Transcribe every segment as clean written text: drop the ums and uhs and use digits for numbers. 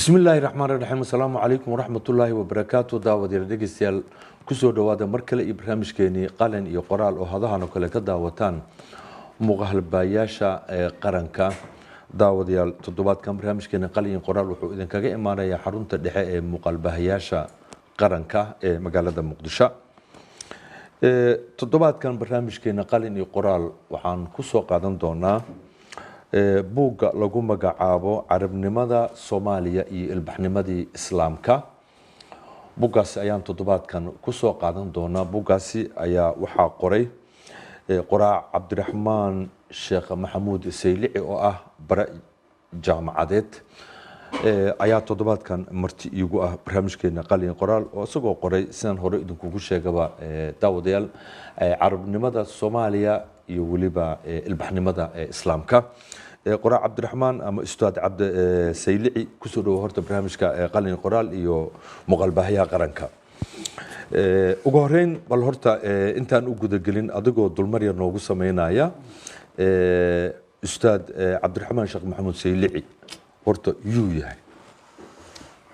Bismillaahi raxmaan raxiim. Asalaamu calaykum waraxmatullaahi wabarakaatu. Daawadayaal, dhegeystayaal, kusoo dhawaada mar kale iyo barnaamijkeenii Qalin iyo Qoraal oo hadahan oo kale ka daawataan muuqaalbaayaasha ee qaranka. Daawadayaal, toddobaadkan barnaamijkeeni Qalin iyo Qoraal wuxuu idinkaga imaanayaa xarunta dhexe ee muuqaalbahayaasha qaranka ee magaalada Muqdisho. Toddobaadkan barnaamijkeena Qalin iyo Qoraal waxaan kusoo qaadan doonaa buugga lagu magacaabo Carabnimada Soomaaliya iyo Ilbaxnimadii Islaamka. Buuggaasi ayaan toddobaadkan kusoo qaadan doonaa. Buuggaasi ayaa waxaa qoray qoraa Cabdiraxmaan Sheekh Maxamuud Saylici oo ah bare jaamacadeed, ayaa toddobaadkan marti iigu ah barnaamijkeena Qalin Qoraal, oo isagoo qoray, sidaan hore idinkugu sheegaba, daawadayaal, Carabnimada Soomaaliya iyo weliba ilbaxnimada Islaamka. Qoraa Cabdiraxmaan ama Ustaad Cabdi Saylici, kusoo dhawo horta barnaamijka Qalin Qoraal iyo muuqaalbaahayaha qaranka. Ugu horeyn, bal horta intaan u gudagelin, adigoo dulmar yar noogu sameynaya, Ustaad Cabdiraxmaan Sheekh Maxamuud Saylici horta yuu yahay,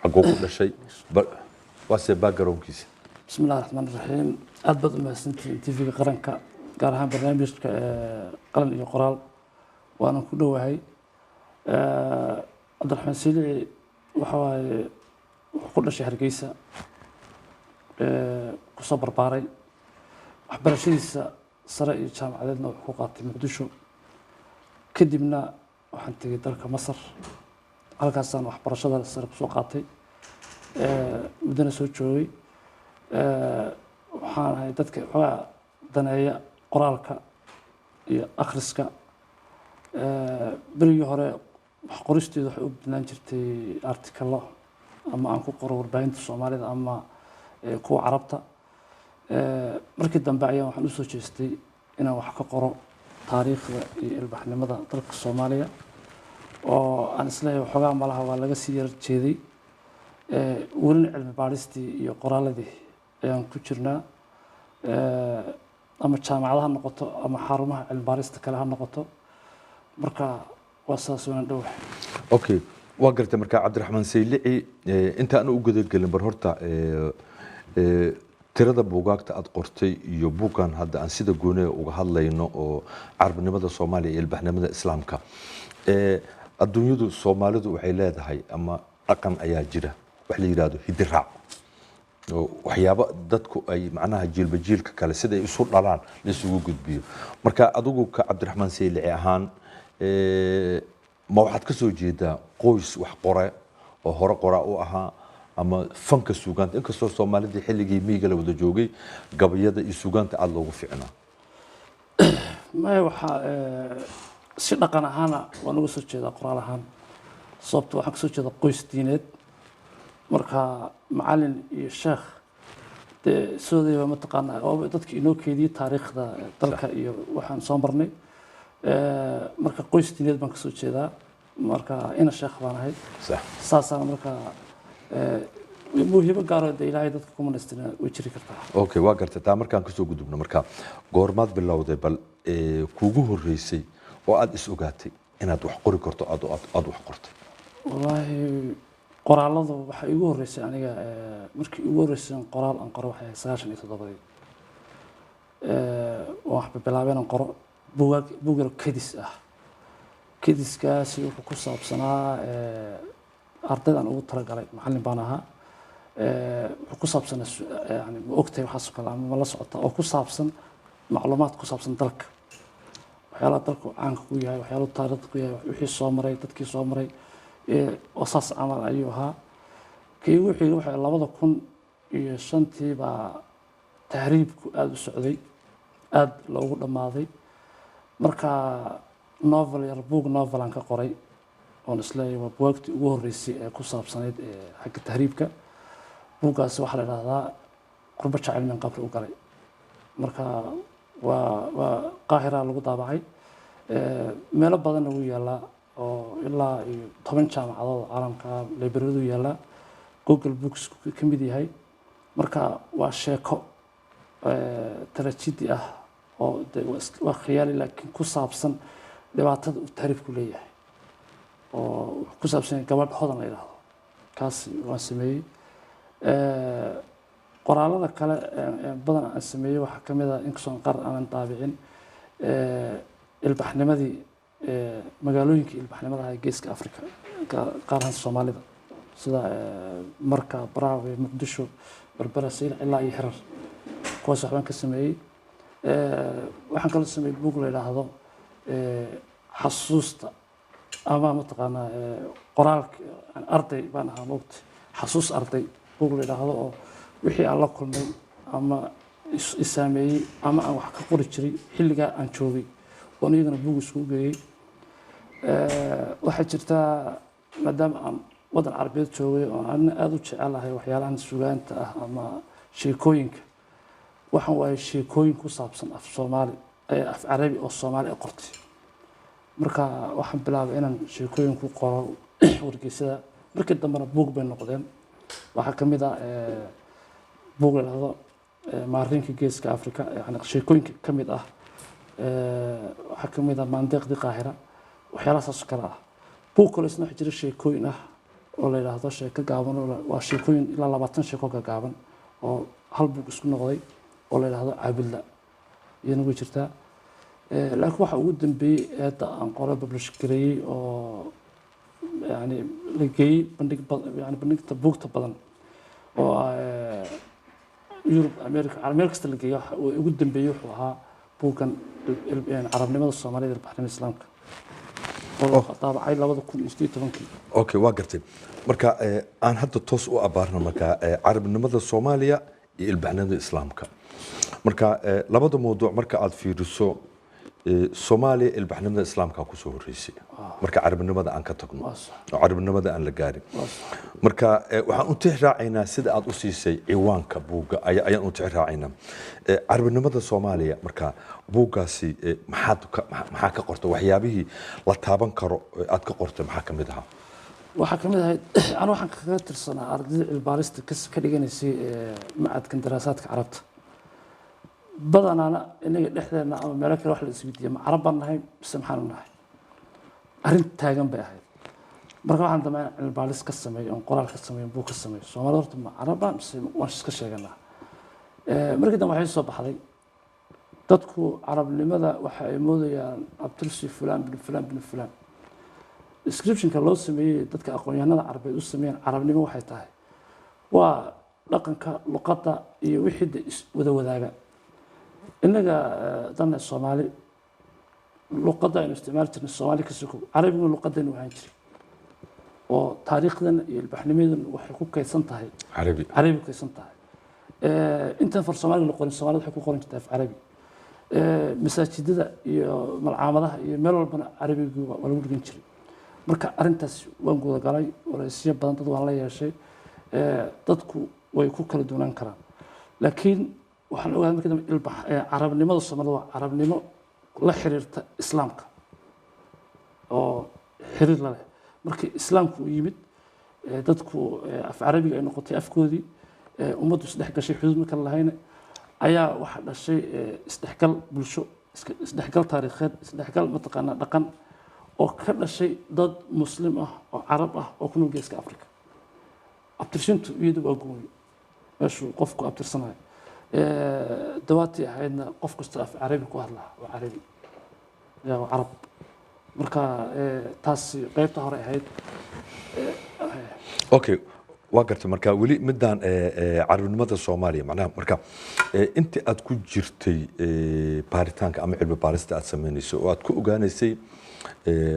xaguu ku dhashay, waase backgroundkiisa? Bismi illahi raxmaan raxiim. Aad baad u mahadsantihiin TV-ga qaranka, gaar ahaan barnaamijka Qalin iyo Qoraal, waanan ku dhowahay. Cabdiraxmaan Saylici waxa waaye wuxuu ku dhashay Hargeysa, kusoo barbaaray, waxbarashadiisa sare iyo jaamacadeedna wuxuu ku qaatay Muqdisho. Kadibna waxaan tegey dalka Masar, halkaasaan waxbarashada sare kusoo qaatay, muddana soo joogay. Waxaan ahay dadka xoogaa daneeya qoraalka iyo akhriska. Berigii hore wax qoristeedu waxay u badnaan jirtay artikalo ama aan ku qoro warbaahinta Soomaalida ama kuwa Carabta. Markii dambe ayaa waxaan usoo jeestay inaan wax ka qoro taariikhda iyo ilbaxnimada dalka Soomaaliya, oo aan isleeyahay waxoogaa malaha waa laga sii yar jeeday. Welina cilmi baadhistii iyo qoraaladii ayaan ku jirnaa, ama jaamacada ha noqoto ama xarumaha cilmi baadhista kale ha noqoto. Marka waa saas, waan dhowahay. Okay, waa gartay. Marka Cabdiraxmaan Saylici, intaan u gudagelin, bar horta tirada buugaagta aad qortay iyo buuggan hadda aan sida gooniga uga hadlayno oo Carabnimada Soomaaliya iyo Ilbaxnimada Islaamka. Adduunyadu, Soomaalidu waxay leedahay ama dhaqan ayaa jira wax la yidhaahdo hidiraac, oo waxyaabo dadku ay macnaha jiilba jiilka kale sida ay isu dhalaan la isugu gudbiyo. Marka adigu ka Cabdiraxmaan Saylici ahaan, ma waxaad ka soo jeedaa qoys wax qore oo hore qoraa u ahaa ama fanka suugaanta, inkastoo Soomaalidii xilligii miyiga la wada joogay gabayada iyo suugaanta aada loogu ficnaa? Maya, waxaa si dhaqan ahaana waan uga soo jeedaa qoraal ahaan, sababto waxaan kasoo jeedaa qoys diineed. Marka macalin iyo sheekh dee sidoodayba mataqaanaa oo dadka inoo keediyey taariikhda dalka iyo waxaan soo marnay. Marka qoys diineed baan kasoo jeedaa, marka ina sheekh baan ahay. Saasaan marka muhiimo gaaro dee Ilaahay dadka ku manaystina way jiri kartaa. Okay, waa gartay. Taa markaan kasoo gudubno, marka goormaad bilowday bal kuugu horreysay oo aada is ogaatay inaad wax qori karto, aad wax qortay? Wallaahi, qoraaladu waxaa iigu horreysay aniga, markii iigu horreysay qoraal aan qoro waxay ahayd 97-dii. Waan waxba bilaabay inaan qoro buugaag, buug yar kedis ah. Kediskaasi wuxuu ku saabsanaa ardaydaan ugu talagalay, macallin baan ahaa. Wuxuu ku saabsanaa yani ma ogtahay waxaas oo kale ama ma la socota, oo ku saabsan macluumaad ku saabsan dalka, waxyaalaha dalku caanka ku yahay, waxyaalahu taariikhda ku yahay, wixii soo maray, dadkii soo maray, oo saas camal ayuu ahaa. Kii ugu xigay waxay 2005-tii baa tahriibku aada u socday, aada loogu dhammaaday. Marka novel yar, buug novel aan ka qoray oon isleeyahay waa buwaagtii ugu horreysay ee ku saabsanayd ee xagga tahriibka. Buuggaasi waxaa la idhahdaa Qurbo Jacayl Min Qabri u Galay. Marka waa Qaahira lagu daabacay, meelo badanna wuu yaalaa, oo ilaa iyo 10 jaamacadood caalamka librariyadu yaallaa, Google Books ka mid yahay. Marka waa sheeko tragedy ah oo de waa khiyaali, laakiin ku saabsan dhibaatada uu tahriibku leeyahay, oo wuxuu ku saabsan yahay gabadh Hodan la yidhaahdo. Kaasi waan sameeyey. Qoraalada kale badan aan sameeyey waxaa ka mid ah, inkastoo qaar aanan daabicin, ilbaxnimadii, magaalooyinkii ilbaxnimada ahaa ee Geeska Africa, gaar ahaan Soomaalida, sida Marka, Braawe, Muqdisho, Berbera, Saylac ilaa iyo Hirar. Kuwaas waxbaan ka sameeyey. Waxaan kaloo sameeyey buug la yidhaahdo xasuusta ama mataqaanaa qoraalka arday baan ahaa moogta, xasuus arday buug la yidhaahdo, oo wixii aan la kulmay ama isaameeyey ama aan wax ka qori jiray xilligaa aan joogay oon iyagana buug isugu geeyey. Waxaa jirtaa, maadaama aan waddan Carabeed joogay oo ana aada u jecelahay waxyaalahan sugaanta ah ama sheekooyinka, waxaan waayay sheekooyin ku saabsan af Soomaali, af Carabi oo Soomaali ay qortay. Marka waxaan bilaabay inaan sheekooyin ku qoro wargeysyada. Markii dambena buug bay noqdeen. Waxaa ka mid ah buug la dhahdo Maariinka Geeska Africa, yani sheekooyinka ka mid ah. Waxaa ka mid ah Maandeeqdii Qaahira, waxyaalaha saas oo kale ah. Buug kale isna waxaa jira sheekooyin ah oo la yidhaahdo sheeko gaaban, oo waa sheekooyin ilaa 20 sheeko gaagaaban oo hal buug isku noqday oo la yidhaahdo Caabudla, iyana way jirtaa. Laakiin waxa ugu dambeeyey eedda aan qore, publish gareeyey oo yani la geeyey bandhig, yani bandhigta buugta badan oo Yurub, America, meel kasta la geeyey, waxa uu ugu dambeeyey wuxuu ahaa buuggan Carabnimada Soomaalida, Ilbaxnimada Islaamka, oo la daabacay 2018-kii. Okay, waa gartay. Marka aan hadda toos u abaarno marka carabnimada Soomaaliya iyo ilbaxnimada Islaamka. Marka labada mawduuc marka aad fiiriso, Soomaaliya ilbaxnimada Islaamka kusoo horeysay marka carabnimada aan ka tagno Waa sax. oo carabnimada aan la gaarin. Waa sax. Marka waxaan u tix raacaynaa sida aad u siisay ciwaanka buugga ayaan u tix raacaynaa carabnimada Soomaaliya. Marka buuggaasi maxaa ka qortay? Waxyaabihii la taaban karo ee aad ka qortay maxaa ka mid ahaa? Waxaa ka mid ahayd, anu waxaan kaga tirsanaa ardayda cilbaarista ka dhiganaysay macadkan daraasaadka Carabta. Badanaana inaga dhexdeena ama meelo kale wax la isweydiiya, ma Carab baan nahay mise maxaanu nahay? Arrin taagan bay ahayd. Marka waxaan dambe inaan cilmibaaris ka sameeyo oon qoraal ka sameeyo, buug ka sameeyo, Soomaalida horta ma Carab mise waan iska sheeganaa? Markii dambe waxay soo baxday dadku carabnimada waxa ay moodayaan abtirsi fulaan bin fulaan bin fulaan. Descriptionka loo sameeyey, dadka aqoon-yahanada Carabeed u sameeyeen carabnimo, waxay tahay waa dhaqanka, luqadda iyo wixii de is wada wadaaga. Innaga dana Soomaali luqadda aynu isticmaali jirnay, Soomaali ka sokow, Carabiguna luqadaynu ahaan jiray oo taariikhdan iyo ilbaxnimadan waxay ku kaydsan tahay Carabi. Carabi ku kaydsan tahay. Intaan far Soomaaliga la qorin, Soomaalida waxay ku qoran jirtay af Carabi. Masaajidada iyo malcaamadaha iyo meel walbana Carabigu waa lagu dhigan jiray. Marka arrintaas waan gudagalay, waraysiyo badan dad waan la yeeshay. Dadku way ku kala duwanaan karaan, laakiin waxaan ogaaday markii dambe ilbax carabnimada Soomaalida waa carabnimo la xiriirta Islaamka oo xiriir la leh. Markii Islaamku uu yimid, dadku af Carabiga ay noqotay afkoodii, ummaddu isdhex gashay, xuduud ma kala lahayna, ayaa waxaa dhashay isdhexgal bulsho, isdhexgal taariikheed, isdhexgal mataqaanaa dhaqan oo ka dhashay dad Muslim ah oo Carab ah oo ku nool Geeska Africa. Abtirsintu iyadu waa gooni, meeshuu qofku abtirsanayo. Dawaatii ahaydna qof kasta af Carabi ku hadlaa waa Carabi ya waa Carab. Marka taasi qaybta hore ahayd. Okay, waa gartay. Marka weli midaan carabnimada Soomaaliya, macnaha marka intii aad ku jirtay baaritaanka ama cilmi baarista aad sameynayso oo aad ku ogaanaysay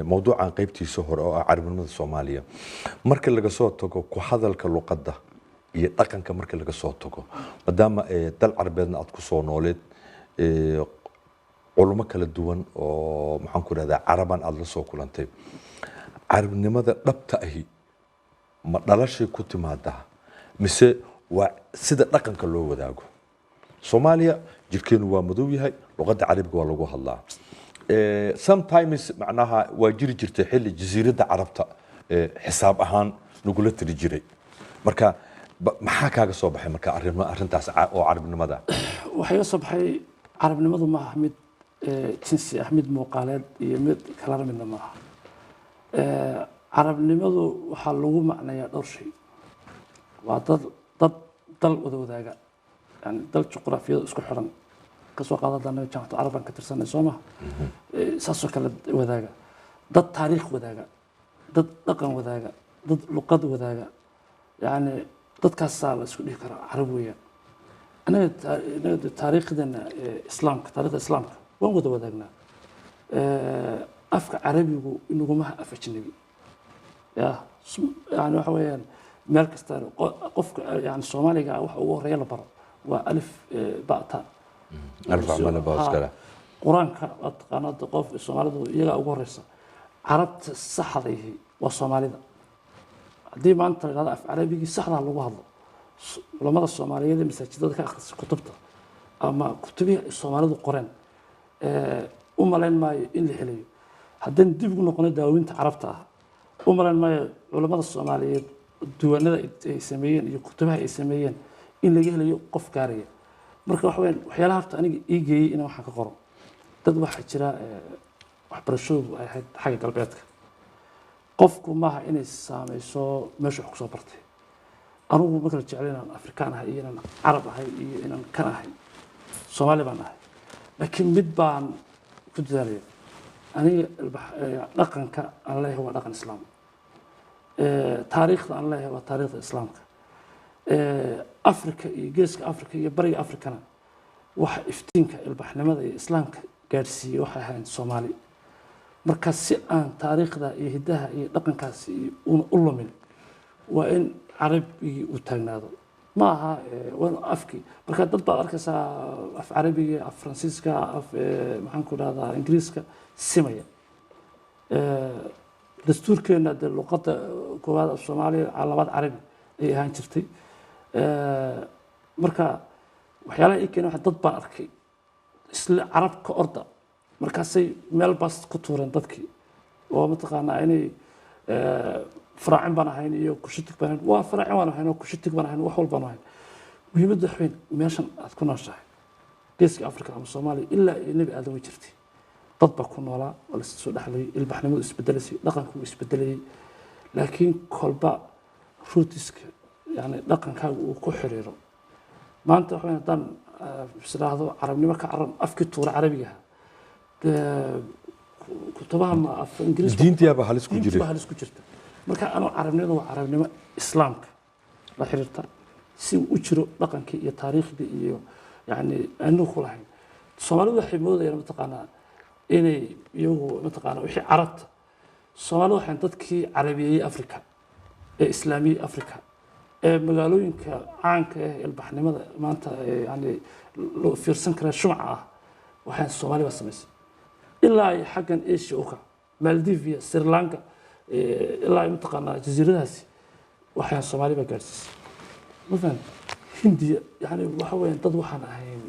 mawduucan qaybtiisa hore oo ah carabnimada Soomaaliya, marka laga soo tago ku hadalka luqadda iyo dhaqanka, marka laga soo tago, maadaama dal Carabeedna aad ku soo nooleed, culimo kala duwan oo maxaan ku rahdaa Caraban aad la soo kulantay, carabnimada dhabta ahi ma dhalashay ku timaadaa mise waa sida dhaqanka loo wadaago? Soomaaliya jirkeenu waa madow yahay, luqadda Carabiga waa lagu hadlaa. Sometimes macnaha waa jiri jirtay xilli jasiiradda Carabta xisaab ahaan nagula tiri jiray. Marka maxaa kaaga soo baxay marka arrintaas oo carabnimada? Waxaa iga soo baxay carabnimadu ma aha mid jinsi ah, mid muuqaaleed iyo mid kalana midna ma aha. Carabnimadu waxaa lagu macnayaa dhowr shay. Waa dad dal wada wadaaga, yani dal juqraafiyada isku xiran, kasoo qaadadana Jaamacatu Carab baan ka tirsanay, soo maha? Saasoo kale wadaaga, dad taariikh wadaaga, dad dhaqan wadaaga, dad luqad wadaaga, yani dadkaasaa la isku dhihi karaa Carab weeyaan. Anaga taariikhdana islaamka, taariikhda islaamka waan wada wadaagnaa. Afka Carabigu inagumaha af ajnabi ya, yani waxa weeyaan meel kasta qofka yani Soomaaliga waxa ugu horeeya la baro waa alif bata. Alif acmala baa iskale. Qur-aanka waad taqaanaa, qof Soomaalidu iyagaa ugu horeysa. Carabta saxdayhi waa Soomaalida. Haddii maanta la yidhahdo af Carabigii saxdaa lagu hadlo, culamada Soomaaliyeed ee masaajidada ka akhrisa kutubta ama kutubihii ay Soomaalidu qoreen, u malayn maayo in la helayo. Haddaan dib ugu noqono daaweynta Carabta ah, u malayn maayo culamada Soomaaliyeed diiwaanada ay sameeyeen iyo kutubaha ay sameeyeen in laga helayo qof gaaraya. Marka waxa weyaan waxyaalaha horta aniga ii geeyey inaan waxaan ka qoro, dad waxaa jira waxbarashadu ay ahayd xagga galbeedka. Qofku maaha inay saameyso meesha wax kusoo bartay. Anugu ma kala jeclay inaan Afrikaan ahay iyo inaan Carab ahay iyo inaan kan ahay, Soomaali baan ahay. Laakiin mid baan ku dadaalaya aniga, dhaqanka aan leeyahay waa dhaqan islaam, taariikhda aan leeyahay waa taariikhda islaamka. Afrika iyo Geeska Afrika iyo Bariga Afrikana waxa iftiinka ilbaxnimada iyo islaamka gaadhsiiyey waxay ahayn Soomaali. Marka si aan taariikhda iyo hiddaha iyo dhaqankaasi una u lumin, waa in Carabigii uu taagnaado, ma aha waa in afkii. Marka dad baad arkaysaa af Carabiga, af Faransiiska, af maxaan ku dhahdaa, Ingiriiska simaya. Dastuurkeena dee luqadda koowaad af Soomaaliya, labaad Carabi ayay ahaan jirtay. Marka waxyaalaha ii keenay waxa dad baan arkay isla Carab ka orda, markaasay meel baas ku tuureen dadkii oo mataqaanaa inay faraacin baan ahayn iyo kushitig baan ahayn. Waa faraacin waan ahayn oo kushitig baan ahayn, wax walbaan ahayn. Muhiimadda wax weyn meeshan aad ku nooshahay, Geeska Afrika ama Soomaaliya, ilaa iyo Nebi Aadan way jirtay, dad baa ku noolaa, waa la soo dhexlayay, ilbaxnimadu isbedelaysay, dhaqanku wuu isbedelayay, laakiin kolba rootiska, yani dhaqankaaga uu ku xiriiro. Maanta waxa weyn haddaan is idhaahdo carabnimo ka carab, afkii tuura Carabiga, dee kutubaha ma af Ingiriis Diintiyaaba halis ku diintii jiray. Baa halis ku jirta. Marka anuu carabnimadu waa carabnimo islaamka la xiriirta, si uu u jiro dhaqankii iyo taariikhdii iyo yani aanu ku lahayn. Soomaalidu waxay moodayaan mataqaanaa inay iyagu mataqaanaa wixii carabta. Soomaalidu waxay dadkii carabiyeeyey Afrika ee islaamiyey Afrika ee magaalooyinka caanka ah ilbaxnimada maanta ee yani loo fiirsan kara shumaca ah, waxaan Soomaali baa samaysay, ilaa ay xaggan Asia u kac, Maldivia, Sri Lanka, ilaa ay mataqaanaa jasiiradahaasi waxaan Soomaali baa gaadhsiisay, ma fahamtay? Hindiya, yani waxa weeyaan dad waxaan ahayn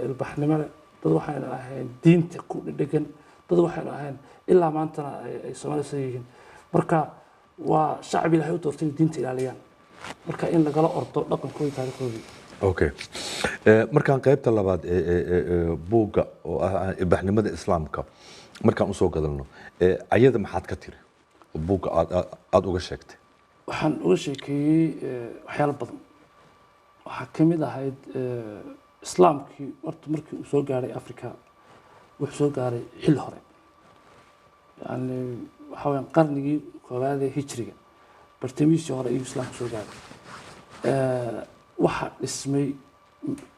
ilbaxnimo leh, dad waxaan ahayn diinta ku dhedhegan, dad waxaan ahayn ilaa maantana ay Soomaali soo yihiin. Marka waa shacbi Ilaahay u doortay inay diinta ilaaliyaan, marka in lagala ordo dhaqankoodii, taariikhdoodii. Okay. Markaan qaybta labaad ee buugga oo ah ilbaxnimada islaamka markaan usoo gadalno, ayada maxaad ka tiri oo buugga aad uga sheegtay? Waxaan uga sheekeeyey waxyaalo badan. Waxaa ka mid ahayd islaamkii horta markii uu soo gaaray Africa, wuxuu soo gaaray xilli hore, yani waxa weyaan qarnigii koowaad ee hijriga bartamihiisii hore ayuu islaamku soo gaaray. Waxaa dhismay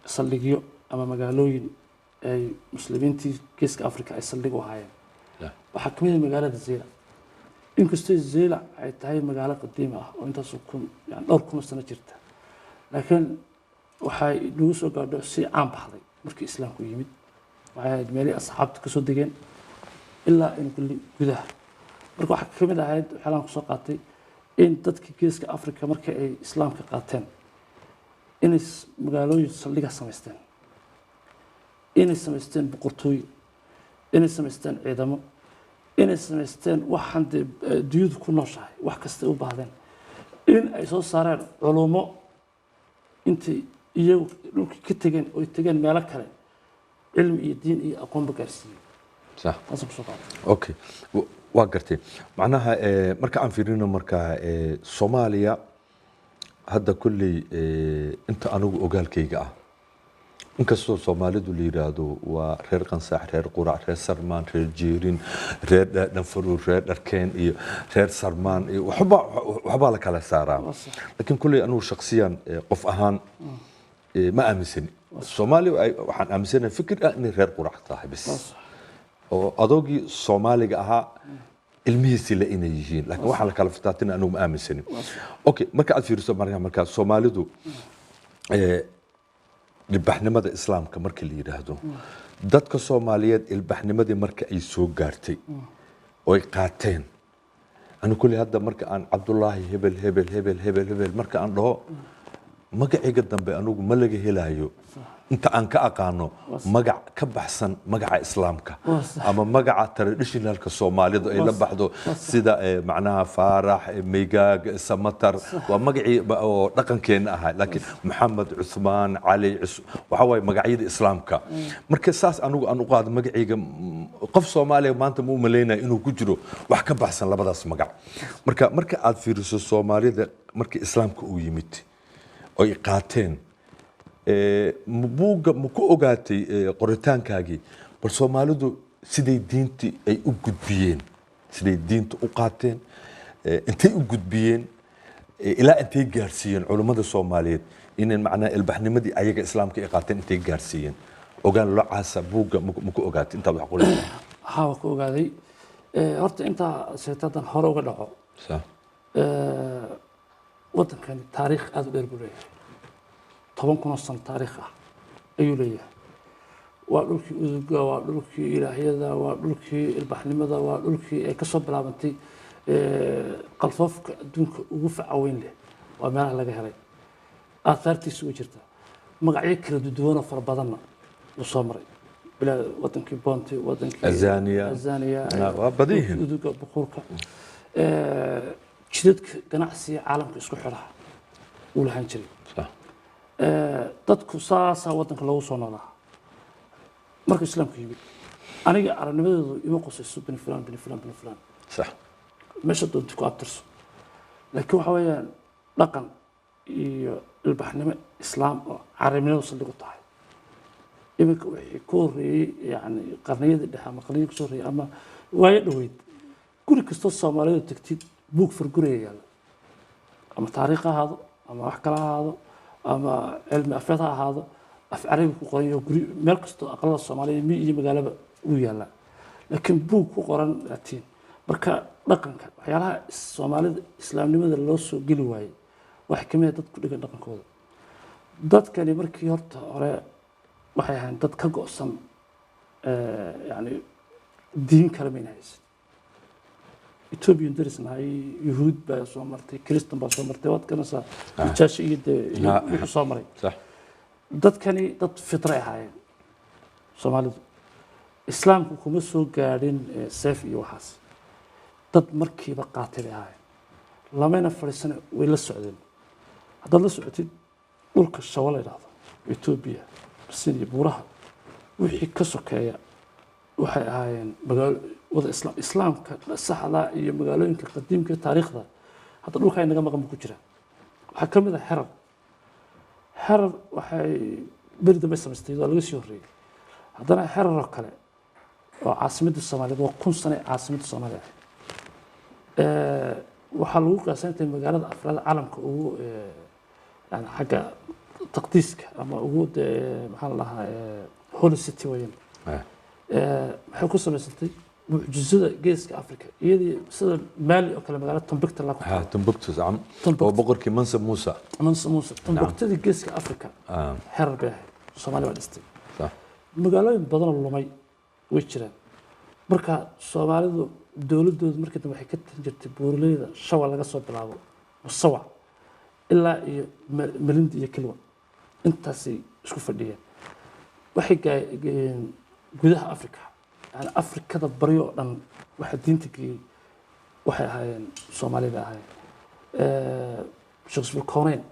saldhigyo ama magaalooyin ay muslimiintii Geeska Africa ay saldhig u ahaayeen. Waxaa kamid ah magaalada Zeyla. Inkastoo Zeyla ay tahay magaalo qadiimi ah oo intaasoo kun, yani dhowr kun oo sano jirta, laakiin waxay nagu soo gaadho si caan baxday markii islaamku yimid. Waxay ahayd meelihii asxaabta kasoo degeen ilaa in kulli gudaha. Marka waxaa kamid ahayd waxyaalaan kusoo qaatay in dadka Geeska Africa markii ay islaamka qaateen inay magaalooyin saldhiga samaysteen, inay samaysteen boqortooyo, inay samaysteen ciidamo, inay samaysteen waxaan dee dunyadu ku nooshahay, wax kastay u baahdeen, in ay soo saareen culumo intay iyagu dhulkii ka tegeen oy tegeen meelo kale, cilmi iyo diin iyo aqoonba gaarsiiyey. Taasaan kusoo qaatay. Okay, waa gartay. Macnaha marka aan fiirino marka Soomaaliya Hadda kolley inta anigu ogaalkayga ah, inkastoo Soomaalidu la yidhaahdo waa reer Qansax, reer Qurac, reer Sarmaan, reer Jeerin, reer Dhanfaruur, reer Dharkeen iyo reer Sarmaan iyo waxba waxbaa la kala saaraa, laakiin kolley anigu shaksiyan, qof ahaan, ma aaminsani. Soomaaliya waxaan aaminsanahay fikir ah inay reer Qurac tahay bis, oo adoogii Soomaaliga ahaa ilmihiisii le inay yihiin, laakiin waxaa la kala fataatina anigu ma aaminsani. Okay, marka aad fiiriso marka Soomaalidu ilbaxnimada Islaamka marka la yidhaahdo, dadka Soomaaliyeed ilbaxnimadii marka ay soo gaartay oo ay qaateen, anu kulli hadda marka aan Cabdullaahi hebel hebel hebel hebel hebel marka aan dhaho, magacayga dambe anigu ma laga helayo inta aan ka aqaano magac ka baxsan magaca Islaamka ama magaca traditionalka Soomaalidu ay la baxdo, sida macnaha Faarax, Meygaag, Samatar, waa magacii oo dhaqankeena ahaa, laakiin Maxamed, Cuthmaan, Cali waxa waaye magacyada Islaamka. Marka saas anigu aan u qaado magacayga, qof Soomaaliya maanta ma u malaynayo inuu ku jiro wax ka baxsan labadaas magac. Marka aad fiiriso Soomaalida markii Islaamka uu yimid oy qaateen, buugga ma ku ogaatay qoritaankaagii bal Soomaalidu siday diintii ay u gudbiyeen, siday diinta u qaateen, intay u gudbiyeen, ilaa intay gaarsiiyeen culummada Soomaaliyeed inay macnaha ilbaxnimadii ayaga Islaamka ay qaateen intay gaarsiiyeen? Ogaan locaasa buugga ma ku ogaatay intaad wax qoraysa? Haa, waa ku ogaaday. Horta intaa sheegtay haddaan hore uga dhaco, waddankani taariikh aada u dheer buu leeyahay, 10,000 oo sano taariikh ah ayuu leeyahay. Waa dhulkii uduga, waa dhulkii ilaahyada, waa dhulkii ilbaxnimada, waa dhulkii ay kasoo bilaabantay qalfoofka adduunka ugu faca weyn leh. Waa meelaha laga helay aathaartiisu way jirtaa. Magacyo kala duwanoo fara badanna uu soo maray bilaa wadankii Bonti, wadankii Azania. Azania. Waa badan yihiin. Uduga, buquurka, jidadka ganacsiga caalamka isku xidha uu lahaan jiray. Dadku saasaa wadanka loogu soo noolaa markuu Islaamku yimid. Aniga aragnimadeedu ima qosayso bani fulan, bani fulan, bani fulan. Meesha doonta ku abtirso, laakiin waxa weeyaan dhaqan iyo ilbaxnimo Islaam oo carabnimadu saldhig u tahay. Iminka wixii ka horreeyey, yani qarniyadii dhexe ama qarniyadii kusoo horreeyey ama waayo dhoweyd, guri kastoo Soomaalidu tagtid buug farguraya yaalla, ama taariikh ha ahaado ama wax kale ha ahaado ama cilmi afeed ha ahaado, af Carabi ku qoran yaho. Guri meel kastoo aqalada Soomaaliya, mi iyo magaalaba uu yaallaa, laakiin buug ku qoran Latiin. Marka dhaqanka, waxyaalaha Soomaalida islaamnimada loo soo geli waayey waxay kamid ah dad ku dhigan dhaqankooda. Dadkani markii horta hore waxay ahayn dad ka go'san, yani diin kale mayna haysan. Ethiopian daris nahay, Yuhuud baa soo martay, Kristan baa soo martay, waad garanaysaa Najaashi iyo dee iyo wuxuu soo maray. Dadkani dad fitray ahaayeen Soomaalidu. Islaamku kuma soo gaadhin seef iyo waxaas, dad markiiba qaatay bay ahaayeen, lamayna fadhiisana, way la socdeen. Haddaad la socotid dhulka Shawa la yidhaahdo, Etoobiya, Basinia, buuraha wixii ka sokeeya waxay ahaayeen magaalo wada islaam, islaamka saxda iyo magaalooyinka qadiimka ee taariikhda hadda dhulka ay naga maqan buu ku jira. Waxaa ka mid ah Xerar. Xerar waxay beri dambe samaystay, waa laga sii horreeyey. Haddana Xerar oo kale oo caasimadda Soomaaliyeed, waa 1000 sano ee caasimadda Soomaaliya ahayd. Waxaa lagu qiyaasan tahay magaalada afraad caalamka ugu yani xagga taqdiiska ama ugu dee maxaa la dhahaa, holy city weeyaan. Maxay ku samaysantay mucjizada geeska Africa iyadii sida Maali oo kale, magaalada Tombukta la ku Ha, Timbuktu sacam. Timbuktu. Oo boqorkii Mansa Musa. Mansa Musa, Tombuktada geeska Africa Xerar bay ahayd, Soomaaliya baa dhistay. Magaalooyin badanoo lumay way jiraan. Marka Soomaalidu dowladoodu markii dambe waxay ka tan jirtay buuraleyda Shawa laga soo bilaabo Musawac ilaa iyo Malindi iyo Kilwa, intaasay isku fadhiyeen. Waxay geeyeen gudaha Africa, yani Afrikada baryo oo dhan waxa diinta geeyey waxay ahaayeen Soomaali bay ahaayeen. Sheekh Kooneyn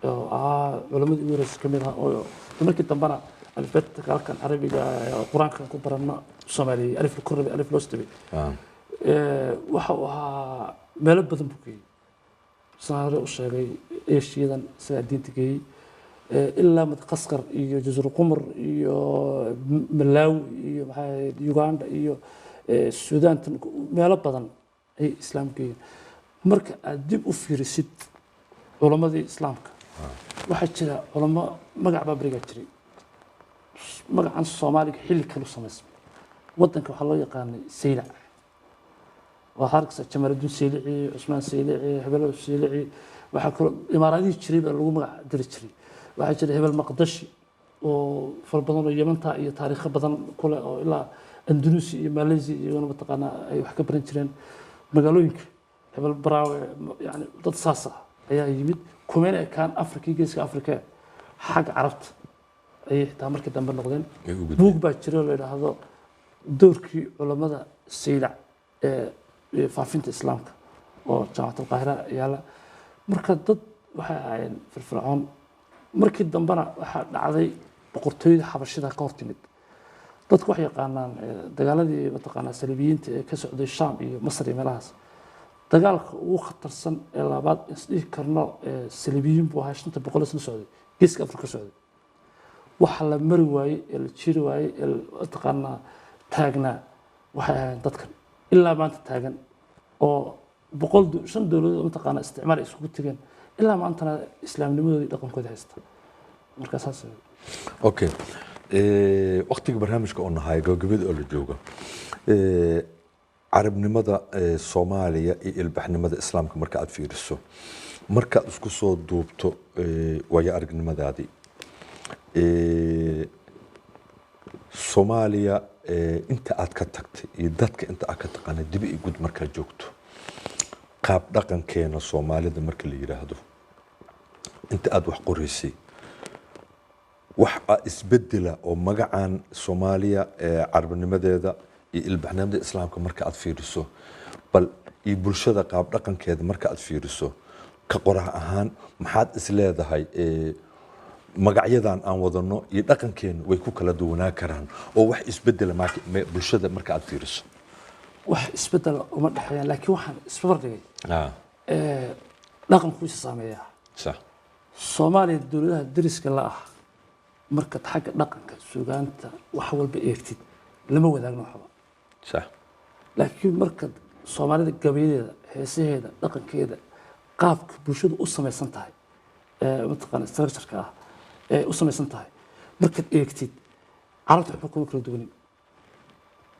oo ahaa culamadii ugu horreysay ka mid ah, oo markii dambena alifbeedka halkan Carabiga ee Qur-aankan ku baranno Soomaaliyey alif la korrabay, alif loo stabay. Waxa uu ahaa meelo badan buu geeyey. Sidaan hore u sheegay, Eshiyadan isagaa diinta geeyey. Ilaa Madagaskar iyo Jazir Qumar iyo Malawi iyo maxaa ahayd Uganda iyo Suudaantan, meelo badan ayay islaam geeyeen. Marka aad dib u fiirisid culammadii islaamka, waxaa jira culamo magac baa berigaa jiray. Magacan Soomaaliga xilli kalu samaysmay. Wadanka waxaa loo yaqaanay Saylac. Waxaa arkaysaa Jamaaluddin Saylici, Cusmaan Saylici, hebelo Saylici. Waxaa kaloo imaaradihii jiray baa lagu magac diri jiray. Waxaa jiray hebel Maqdashi oo fara badan oo Yamanta iyo taariikho badan kule oo ilaa Indonesia iyo Malaysia iyaguna mataqaanaa ay wax ka baran jireen, magaalooyinka hebel Baraawe. Yani dad saas ah ayaa yimid, kumeyna ekaan Afrika iyo Geeska Afrika, xagga Carabta ayay xitaa markii dambe noqdeen. Ay u gudbeen. Buug baa jira oo la yidhaahdo doorkii culammada Saylac ee faafinta islaamka oo Jaamacat Alqaahira yaala. Marka dad waxay ahaayeen firfircoon. Markii dambena waxaa dhacday boqortooyada Xabashida ka hor timid. Dadku waxay yaqaanaan dagaaladii mataqaanaa saliibiyiinta ee ka socday Shaam iyo Masar iyo meelahaas. Dagaalka ugu khatarsan ee labaad isdhihi karno saliibiyiin buu ahaa, 500 sano socday, Geeska Afrika ka socday. Waxa la mari waayey ee la jiri waayey ee mataqaanaa taagnaa waxay ahaayeen dadkan ilaa maanta taagan oo 100 shan dowladood oo mataqaanaa isticmaal ay iskugu tegeen, ilaa maantana islaamnimadoodii dhaqankooda haysta. Marka saas. Okay, waqtiga barnaamijka oo nahay gabagabada oo la joogo, carabnimada Soomaaliya iyo ilbaxnimada islaamka marka aad fiiriso, markaad isku soo duubto waayo aragnimadaadii, Soomaaliya inta aad ka tagtay iyo dadka inta aad ka taqaanay dibi iyo gud markaad joogto, qaab dhaqankeena Soomaalida marka la yiraahdo, inta aad wax qoraysay, wax isbedela oo magacan Soomaaliya ee carabnimadeeda iyo ilbaxnimada islaamka marka aad fiiriso bal iyo bulshada qaab dhaqankeeda marka aad fiiriso, ka qorax ahaan maxaad is leedahay magacyadan aan wadano iyo dhaqankeena way ku kala duwanaa karaan oo wax isbedela bulshada marka aad fiiriso? Wax isbedel uma dhexeeyaan, laakiin waxaan isbarbar dhigay dhaqanku isa saameeyaa. Soomaaliya dowladaha deriska la ah markaad xagga dhaqanka, sugaanta, wax walba eegtid, lama wadaagno waxba. Laakiin markaad Soomaalida gabayadeeda, heesaheeda, dhaqankeeda, qaabka bulshadu u samaysan tahay ee mataqaana structure-ka ah ee u samaysan tahay markaad eegtid, Carabta waxba kuma kala duwanin.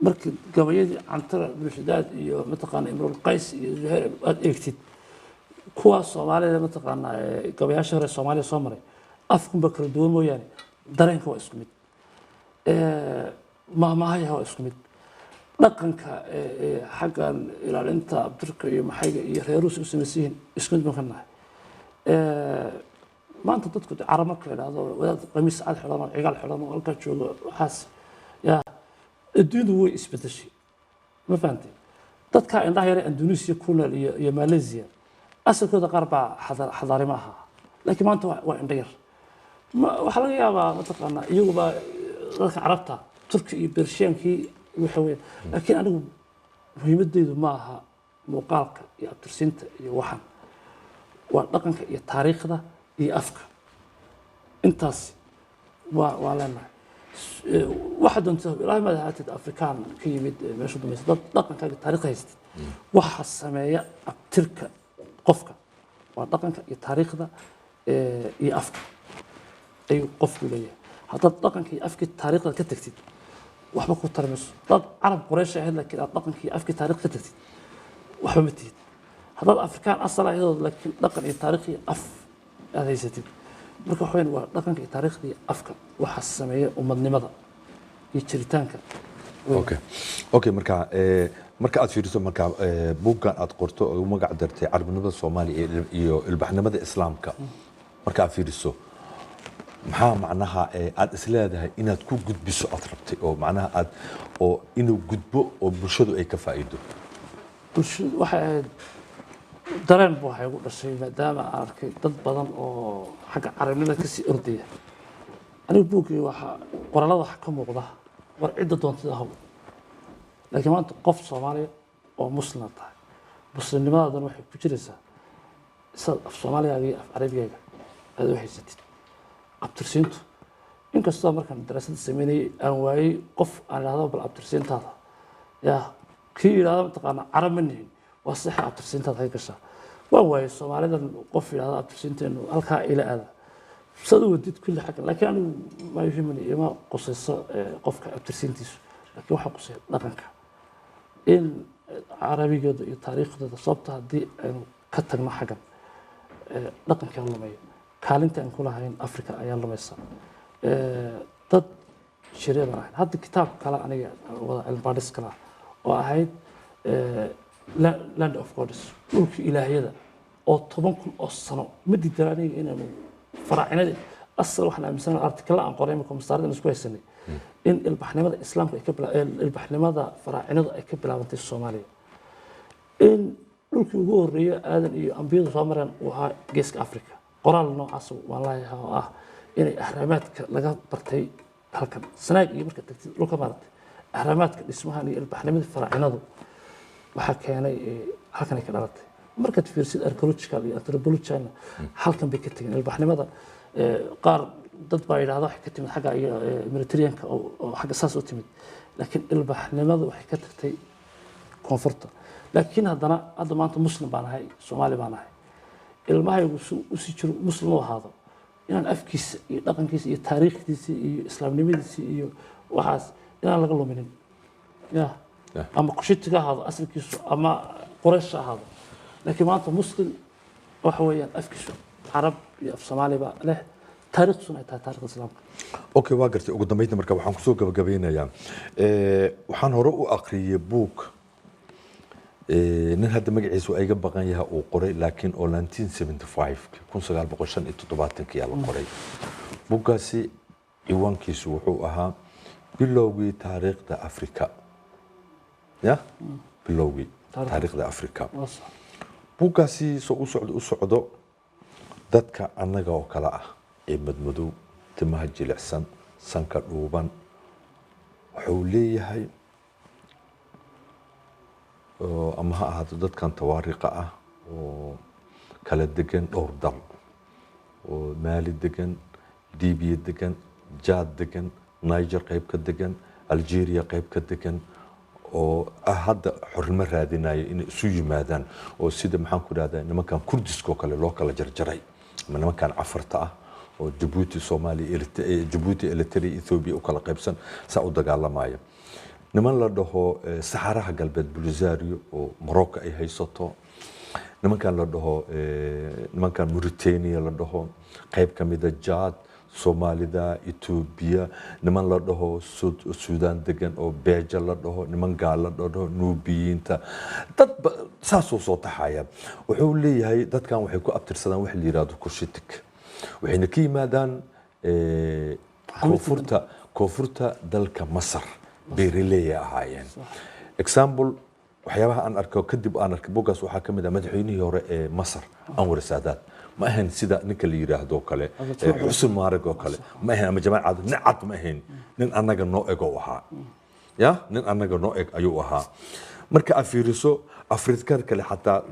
Marka gabayadii Cantara Bulshadaad iyo mataqaana Imrul Qays iyo Zuhair aad eegtid, kuwaas Soomaalida mataqaana gabayaashii hore Soomaaliya soo maray, afkunba kala duwan mooyaane dareenka waa isku mid, maahmaahayaha waa isku mid, dhaqanka xaggan ilaalinta abtirka iyo maxayga iyo reeruhu u samaysan yihiin isku mid baan ka nahay. Maanta dadku dee carab marka la idhaahdo, wadaad qamiis cad xidhan oo cigaal xidhan oo halkaa joogo, waxaas yaa adduunyadu way isbedeshay, ma fahantay? Dadka indhaha yare Indonesia ku nool iyo Malaysia asalkooda qaar baa xadaarimo ahaa, laakiin maanta waa indho yar. Waxaa laga yaabaa mataqaanaa iyaguba dadka Carabta, Turki iyo Bershiyaankii waxa weeye. Laakiin anigu muhiimadeydu ma aha muuqaalka iyo abtirsiinta iyo waxan, waa dhaqanka iyo taariikhda iyo afka. Intaas waa leenahay. Waxa doonta ilaahay maad ahaatid Afrikaan ka yimid meesha dumaysa, dad dhaqankaaga taariikhda haystid. Waxa sameeya abtirka qofka waa dhaqanka iyo taariikhda iyo afka ayuu qofku leeyahay. Haddaad dhaqanka iyo afkii taariikhda ka tagtid, waxba ku tarmayso. Haddaad Carab Quraysh ahayd laakiin aad dhaqanka iyo afkii taariikhda ka tagtid, waxba ma tihid. Haddaad Afrikaan asal ahayd laakiin dhaqan iyo taariikh iyo af aad haysatid. Marka waxa weyn waa dhaqanka iyo taariikhda iyo afka waxa sameeya ummadnimada iyo jiritaanka. Okay, marka marka aad fiiriso marka buuggan aad qorto oo ugu magac dartay carabnimada Soomaaliya iyo ilbaxnimada islaamka, marka aad fiiriso, maxaa macnaha aad isleedahay inaad ku gudbiso aad rabtay oo macnaha aad oo inuu gudbo oo bulshadu ay ka faa'iido? Bulshadu waxay ahayd dareen bu waxay igu dhashay maadaama aan arkay dad badan oo xagga carabnimada kasii ordaya. Aniga buuggii waxaa qoraalada waxa ka muuqda, war cidda doontida haw, laakiin maanta qof Soomaaliya oo muslima tahay, muslimnimadaadana waxay ku jiraysaa Sidaad af Soomaaligaaga iyo af Carabigaaga aad u haysatid abtirsiintu. Inkastoo markaan daraasadda sameynayay aan waayey qof aan idhahdo bal abtirsiintaada, ya kii yidhahdo mataqaana carab ma nihin, waa saxa, abtirsiintaada hay gashaa. Waan waayey Soomaalidan qof yidhahdo abtirsiinteenu halkaa ila aada saad u wadid kulli xagga. Laakiin anigu ma yuhimani, ima qusayso qofka abtirsiintiisu, laakiin waxaa quseeya dhaqanka in carabigooda iyo taariikhdooda. Sababta haddii aynu ka tagno xaggan, dhaqankaa lumaya, kaalinta aan ku lahayn Africa ayaa lumaysa. Dad shirya baan ahayn. Hadda kitaab kale aniga wada cilmi baadhis kale ah oo ahayd Land of Gods, dhulkii ilaahyada, oo 10,000 oo sano. Ma diidan aniga inaanu faraacinadii asal. Waxaan aaminsanahay artikala aan qoray imika masaarida isku haysanay in ilbaxnimada islaamka ay ka ilbaxnimada faraacinadu ay ka bilaabantay Soomaaliya, in dhulkii ugu horreeyay aadan iyo ambiyadu soo mareen uu ahaa geeska Africa. Qoraal noocaas waan leeyahay oo ah inay ahraamaadka laga bartay halkan Sanaag iyo marka tagtid dhulka maaragtay ahraamaadka dhismahan iyo ilbaxnimadii faraacinadu waxaa keenay halkan ay ka dhalatay. Markaad fiirsid archaeological iyo anthropological, halkan bay ka tegeen ilbaxnimada. Qaar dad baa yidhahda waxay ka timid xagga iyo Mediterraneanka oo xagga saas u timid, laakiin ilbaxnimadu waxay ka tagtay koonfurta. Laakiin haddana hadda maanta muslim baan ahay, Soomaali baan ahay. Ilmahaygu si usii jiro muslim u ahaado, inaan afkiisa iyo dhaqankiisa iyo taariikhdiisa iyo islaamnimadiisa iyo waxaas inaan laga luminin ya. Ama Kushitiga ahaado asalkiisu ama Quraysh ha ahaado, laakiin maanta muslim waxa weeyaan afkiisu carab iyo af Soomaaliba leh, taariikhdiisuna ay tahay taariikhda islaamka. Okay, waa gartay. Ugu dambeynta marka waxaan kusoo gabagabeynayaa, waxaan hore u aqriyey buug nin hadda magaciisu iga baqan yahay uu qoray, laakiin oo 1975, 1975 yaa la qoray. Buuggaasi ciwaankiisu wuxuu ahaa Bilowgii Taariikhda Afrika, ya Bilowgii Taariikhda Afrika. Waa sax. Buuggaasi soo u socdo u socdo, dadka annaga oo kale ah ee madmadow, timaha jilicsan, sanka dhuuban, wuxuu leeyahay oo ama ha ahaato dadkan tawaariqa ah oo kala degan dhowr dal, oo Maali degan, Libiya degan, Jaad degan, Niger qayb ka degan, Algeria qayb ka degan, oo ah hadda xornimo raadinayo inay isu yimaadaan, oo sida maxaan ku dhahdaa nimankan Kurdiska oo kale loo kala jarjaray, ama nimankan Cafarta ah oo Jabuuti, Soomaaliya, Jabuuti, Eritrea, Ethiopia u kala qaybsan, saa u dagaalamaya, niman la dhaho Saxaraha Galbeed, Polisario oo Morocco ay haysato, nimankan la dhaho nimankan Mauritania la dhaho, qayb ka mida Jaad, Soomaalida Ethiopia, niman la dhaho Suudaan degan oo Beja la dhaho, niman Gaal la dhaho, Nuubiyiinta, dad saasuu soo taxaya. Wuxuu leeyahay dadkan waxay ku abtirsadaan wax la yidhahdo Cushitic, waxayna ka yimaadaan koonfurta dalka Masar, beeraley ahaayeen. Example, waxyaabaha aan arko kadib aan arkay buuggaas waxaa ka mid ah madaxweynihii hore ee Masar, Anwar Saadaat, ma ahayn sida ninka la yidhaahdo kale Xusni Mubaarag oo kale ma ahayn ama Jamaal Cabdi, nin cad ma ahayn, nin annaga noo eg oo ahaa, ya nin annaga noo eg ayuu ahaa. Marka aad fiiriso Afrikada kale xataa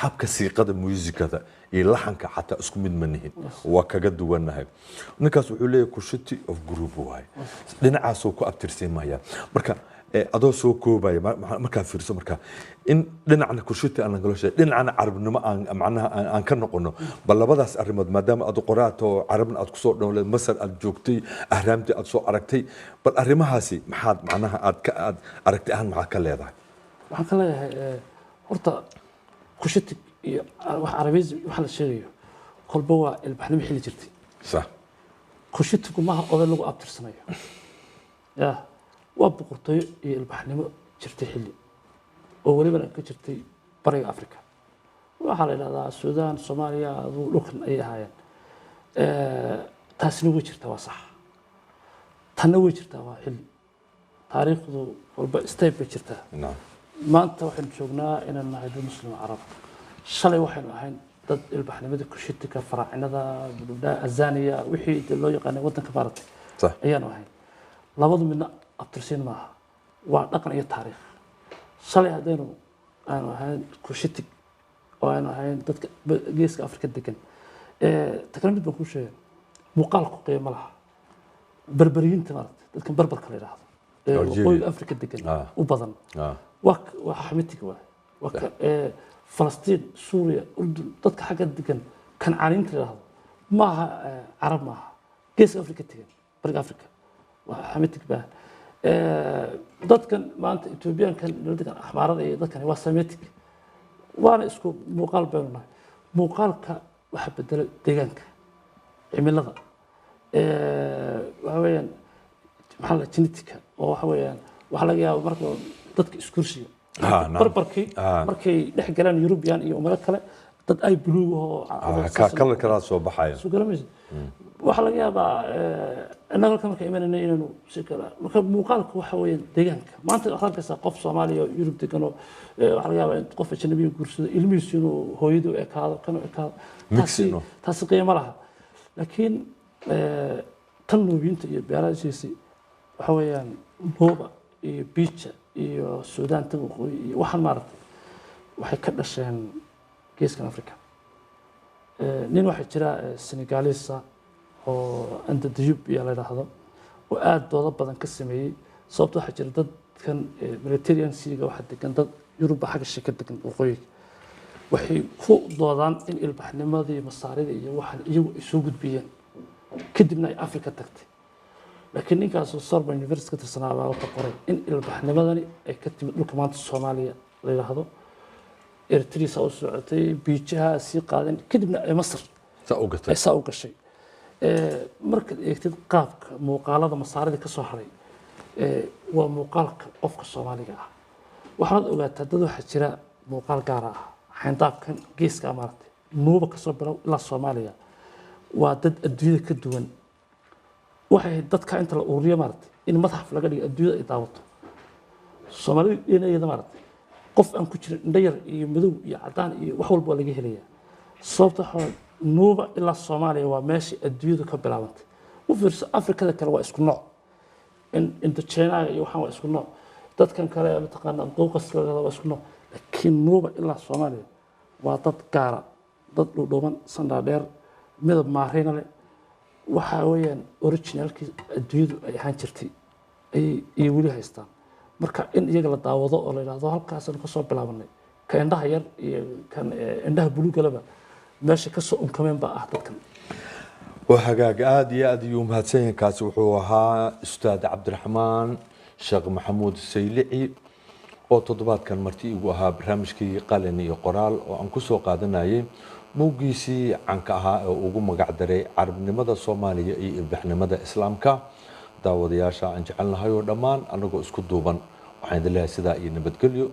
habka siiqada, muusikada iyo laxanka xataa isku mid ma nihin, waa kaga duwannahay. Ninkaas wuxuu leeyahay Cushitic of group waaye, dhinacaasuu ku abtirsiimaya. Marka adoo soo koobaya, markaa fiiriso marka in dhinacna Kushiti aan nagala sheegay, dhinacna carabnimo aan macnaha aan ka noqono, bal labadaas arrimood, maadaama aad qoraato carabna aad kusoo dhowleed, Masar aad joogtay, ahraamtii aad soo aragtay, bal arrimahaasi maxaad macnaha aad ka aad aragtay ahaan maxaad ka leedahay? Waxaan ka leeyahay horta Cushitic iyo wax Carabism waxa la sheegayo kolba waa ilbaxnimo xilli jirtay. Kushitigu maaha oday lagu abtirsanayo, ya waa boqortooyo iyo ilbaxnimo jirtay xilli oo welibana ka jirtay bariga Africa. Waxaa la yidhahdaa Suudaan, Soomaaliya, aduu dhulkan ayay ahaayeen. Taasina way jirtaa, waa sax. Tanna way jirtaa, waa xilli taariikhdu walba step bay jirtaa. Maanta waxaynu joognaa inaan nahay dad muslim carab. Shalay waxaynu ahayn dad ilbaxnimadii Kushitika, faraacinada, Azania, wixii dee loo yaqaanay waddanka maaragtay ayaanu ahayn. Labadu midna abtirsiin maaha, waa dhaqan iyo taariikh. Shalay haddaynu aanu ahayn Cushitic oo aynu ahayn dadka Geeska Afrika degan. Ta kale mid baan kuu sheegay, muuqaalku qiimo laha. Berberiyiinta maaragtay, dadkan Berberka la yidhaahdo ee Algeria. waqooyiga Afrika degan u badan waa Xamitiga waay. Waa Falastiin, Suuriya, Urdun, dadka xagga degan Kancaaniinta la yidhaahdo maaha, Carab maaha. Geeska Afrika tegan, Bariga Afrika waa Xamitig baa. Dadkan maanta Etoobiyaankan degan, Axmaarada iyo dadkan waa Semitic, waana isku muuqaal baynu nahay. Muuqaalka waxaa bedela deegaanka, cimilada, waxa weeyaan maxaa la genetica oo waxa weeyaan waxaa laga yaaba marka dadka iskursiga barbarkii markay dhex galaan European iyo ummado kale, dad ay buluug oo ka kalar kalaa soo baxaya. Soo garamaysa, waxaa laga yaabaa innaga halkan marka imanayna inaynu si kale. Marka muuqaalku waxa weeyaan deegaanka. Maanta waxaad arkaysaa qof Soomaaliya oo Yurub degan oo waxaa laga yaabaa in qof ajnabiga guursado, ilmihiisu inuu hooyadii u ekaado, kan u ekaado. Taasi qiimo laha. Laakiin tan Nuubiyiinta iyo beeraashiisi waxa weeyaan Nuuba iyo Biija iyo Suudaanta waqooyi iyo waxaan maaragtay waxay ka dhasheen geeskan Africa. Nin waxaa jira Senegaalisa oo Anta Diyub iyo la yidhaahdo oo aada doodo badan ka sameeyey, sababto waxaa jira dadkan Mediterranean Sea-ga waxaa degan dad Yurubba xagga shika degan waqooyiga. Waxay ku doodaan in ilbaxnimadii Masaarida iyo waxaan iyagu ay soo gudbiyeen, kadibna ay Africa tagtay. Laakiin ninkaasoo Sorbonne University ka tirsanaa baa wuxuu qoray in ilbaxnimadani ay ka timid dhulka maanta Soomaaliya la yidhaahdo, Eritrea saa u socotay, Biijaha sii qaadeen, kadibna ay Masar saa u gatay ay saa u gashay. Markaad eegtid qaabka muuqaalada Masaarida ka soo haray, waa muuqaalka qofka Soomaaliga ah. Waxaad ogaataa dad waxaa jira muuqaal gaara ah xayndaabkan geeska maaragtay Nuuba kasoo bilow ilaa Soomaaliya waa dad adduunyada ka duwan. Waxay ahayd dadka inta la ururiyo maaragtay in madxaf laga dhigo, adduunyada ay daawato. Soomaalida dhinayada maaragtay qof aan ku jirin, indho yar iyo madow iyo cadaan iyo wax walba waa laga helayaa, sababta waxaa waaye Nuuba ilaa Soomaaliya waa meeshii adduunyadu ka bilaabantay. U fiirso, Afrikada kale waa isku nooc, Indochinaga iyo waxaan waa isku nooc, dadkan kale mataqaanaa Qowqaska waa isku nooc, laakiin Nuuba ilaa Soomaaliya waa dad gaara, dad dhudhuban, sandhaa dheer, midab maarayna leh. Waxaa weeyaan originalkii adduunyadu ay ahaan jirtay ayay iyo weli haystaan. Marka in iyaga la daawado oo la yidhaahdo halkaasaan kasoo bilaabanay, ka indhaha yar iyo kan indhaha buluugalaba meesha kasoo unkameen baa ah dadkan. Waa hagaag, aada iyo aad ayuu umahadsan yahay. Kaasi wuxuu ahaa Ustaad Cabdiraxmaan Sheekh Maxamuud Saylici oo toddobaadkan marti igu ahaa barnaamijkii Qalin iyo Qoraal oo aan kusoo qaadanayay buuggiisii canka ahaa ee ugu magac daray Carabnimada Soomaaliya iyo Ilbaxnimada Islaamka. Daawadayaasha aan jecelnahay oo dhammaan, anagoo isku duuban, waxaan idin leeyahay sidaa iyo nabadgelyo.